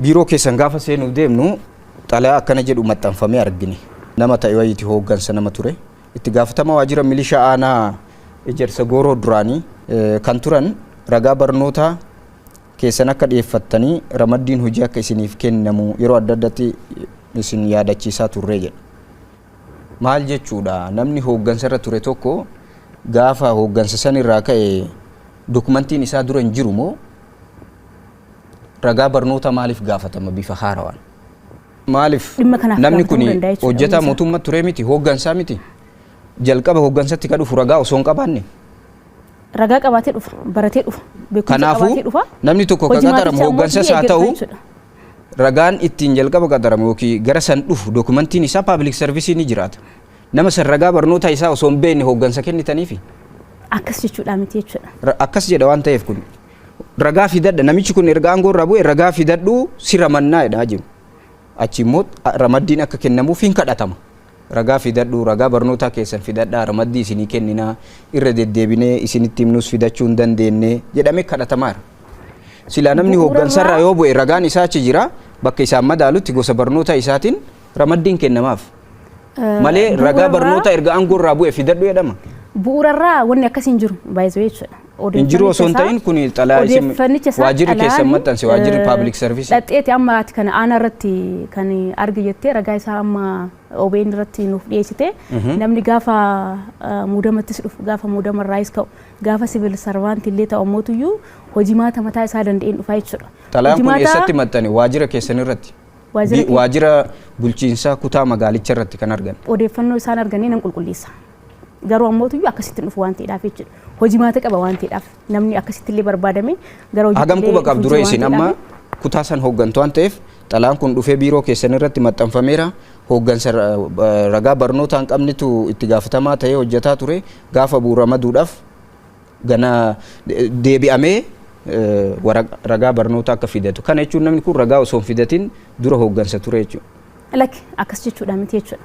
Biiroo keessan gaafa seenuuf deemnu xalayaa akkana jedhu maxxanfamee argine. Nama ta'e wayiiti, hooggansa nama ture. Itti gaafatama waajjira milishaa aanaa Ejersa Gooroo duraanii kan turan ragaa barnootaa keessan akka dhiyeeffattanii ramaddiin hojii akka isiniif kennamu yeroo adda addaatti isin yaadachiisaa turree jedha. Maal jechuudha? Namni hooggansarra ture tokko gaafa hooggansa sanirraa ka'e dokumentiin isaa dura hin jiru moo, ragaa barnoota maaliif gaafatama bifa haarawaan? Maaliif Dhimma kanaaf namni kun gaafatamuu danda'a jechuudha hojjetaa inni isaa. Mootummaa ture miti, hooggansaa miti? Jalqaba hooggansatti ka dhufu ragaa osoo hin qabaanne. Ragaa qabaatee dhufa, baratee dhufa, beekumsa Kanaafuu qabaatee dhufa. Namni tokko ka Hojii qaxaramu maaticha ammoo hooggansas haa ta'u jechuudha. Ragaan ittiin jalqaba qaxaramu yookiin gara san dhufu dokumentiin isaa public service ni jiraata. Nama san ragaa barnoota isaa osoo hin beekne hooggansa kennitaniifi. Akkas jechuudha miti jechuudha. Akkas jedha waan ta'eef, kun ragaa fidadha, namichi kun erga aangoo irraa bu'e ragaa fidadhu si ramannaa jedhaa jiru. Achi immoo ramaddiin akka kennamuuf hin kadhatama. Ragaa fidadhu, ragaa barnootaa keessan fidadhaa, ramaddii isinii kenninaa, irra deddeebinee isinitti himnus fidachuu hin dandeenye jedhamee kadhatamaara. Silaa namni hooggansarraa yoo bu'e ragaan isaa achi jira, bakka isaan madaalutti gosa barnoota isaatiin ramaddiin kennamaaf. Malee ragaa barnoota erga aangoo irraa bu'e fidadhu jedhama. Bu'uurarraa wanni akkasii hin jiru baay'isuu jechuudha. Hin jiru osoo hin ta'in, kun xalayaa isin Odeeffannicha isaa waajjirri keessan xalayaan, maxxanse, waajjirri public service. Dhadheeti amma ati kana aanaa irratti kan argi jettee ragaa isaa amma OBN irratti nuuf dhiyeessite, namni gaafa muudamattis dhufu, gaafa muudama irraayis ka'u, gaafa civil servant illee ta'u ammootuyyuu hojimaata mataa isaa danda'een dhufaa jechuudha. Xalayaan kun Hojimaata eessatti maxxane? Waajjira keessan irratti? Waajjira Waajjira bulchiinsaa kutaa magaalicha irratti kan argan. Odeeffannoo isaan arganii nan qulqulleessa. Garuu ammootuyyuu akkasitti dhufu waan ta'eedhaaf jechuudha. Hojimaata qaba waan ta'eedhaaf namni akkasitti illee barbaadame gara hojiitti Hagam illee quba qabdu dhufu ree waan isin amma ta'eedhaaf. Kutaa san hooggantu waan ta'eef, xalayaan kun dhufee biiroo keessan irratti maxxanfameera, hooggansa ragaa barnootaa hin qabnetu itti gaafatamaa ta'ee hojjetaa ture, gaafa bu'u ramaduudhaaf gana deebi'amee ragaa barnootaa akka fidatu. Kana jechuun namni kun ragaa osoo hin fidatin dura hooggansa ture jechuudha. Lakki, akkas jechuudha miti jechuudha.